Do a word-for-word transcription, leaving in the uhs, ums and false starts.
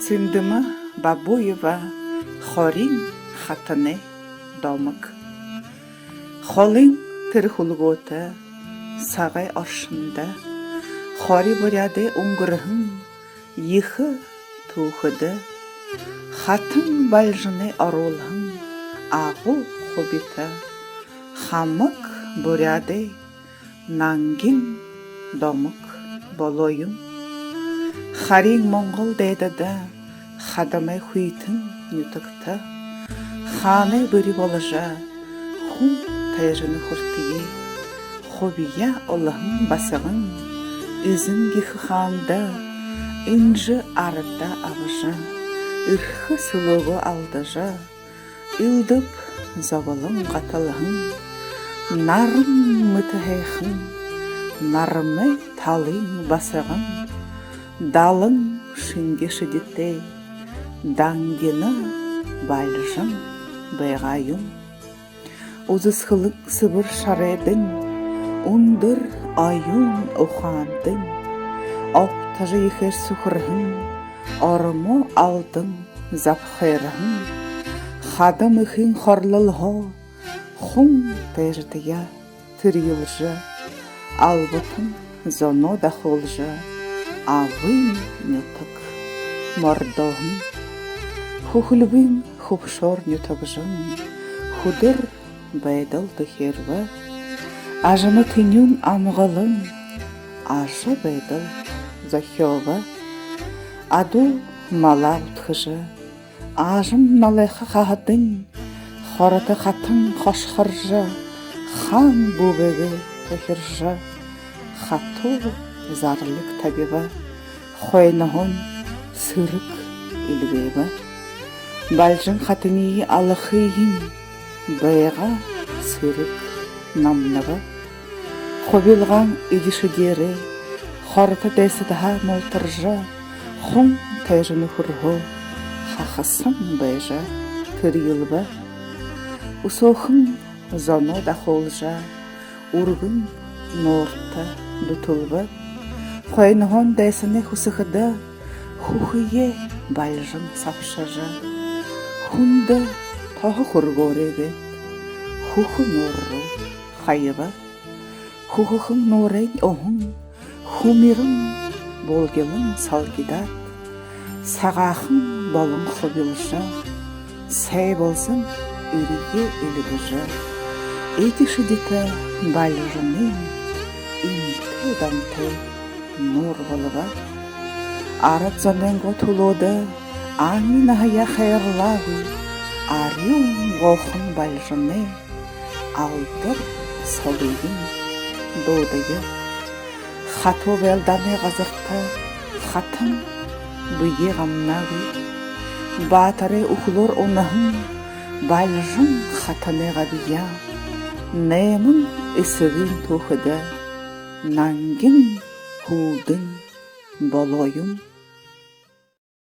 Синдэмэ Бабуева. «Хориин хатанай домог». Холын тэрэ хүлгөөтэ сагай оршондо хори буряадай үнгэрһэн ехэ түүхэдэ хатан Бальжанай оруулһан агуу хубита хамаг буряадай нангин домог болоо юм. Хариин монгол дайдада хадамай хүйтэн нютагта хаанай бүри боложо, хүн тайжана хүртэеэ. Хубияа олоһон басаган эзэн гэхэ хаанда энжэ арада абажа, эрхэ сүлөөгөө алдажа, элдэб зоболон гаталһан, наран мэтэ һайхан Нарамай талын басаган далан шэнги шэдитэй дангина Бальжан байгаа юм. Үзэсхэлэн сэбэр шарайдань, үндэр оюун ухаандань обтожо ехээр сүхэрһэн, ормоо алтан забхайрһан, хадам эхын хорлолһоо хүн тайжатаяа тэрьелжэ, албатан зоноо дахуулжа, абын нютаг мордооһон. Хүхэлбын хүбшөөр нютагжан хүдэр байдал түхеэрбэ. Ажамай тэнюун амгалан ажабайдал зохёобо. Адуу малаа үдхэжэ, аажам налайха хаһадань хорото хатан хошхоржо, хаан бүбэгээ тохиржо, хатуу зарлиг табиба. Хойноһоонь сэрэг эльгээбэ. Бальжан хатаниие алахыень байгаа сэрэг намнаба. Хубилгаан эди шэдеэрээ хорото дайсадһаа мултаржа, хүн тайжана хүрһөө хахасан байжа тэрьелбэ. Үсөөхэн зоноо дахуулжа, үргэн нуурта дүтэлбэ. Хойноһоонь дайсанай хүсэхэдэ, хүхыеэ Бальжан сабшажа, хүндэ тоһо хүргөөрэй гээд, хүхэ нуур руу хаяба. Хүхэхэн нуурайнь уһан, хүмэрэн булгилан салгидаад, сагаахан болон хубилжа, сай болоһон эрьеэ эльгэжэ, эди шэдитэ Бальжанай эмтэй дантай нуур болобо. Арад зонойнгоо түлөөдэ ами наһаяа хайрлаагүй арюун гоохон Бальжанай алдар солыень дуудая. Хатуу байлдаанай газарта хатан бэеэ гамнаагүй, баатарай үхэлөөр унаһан Бальжан хатанай габьяа найман эсэгын түүхэдэ нангин һүлдэнь болоо юм.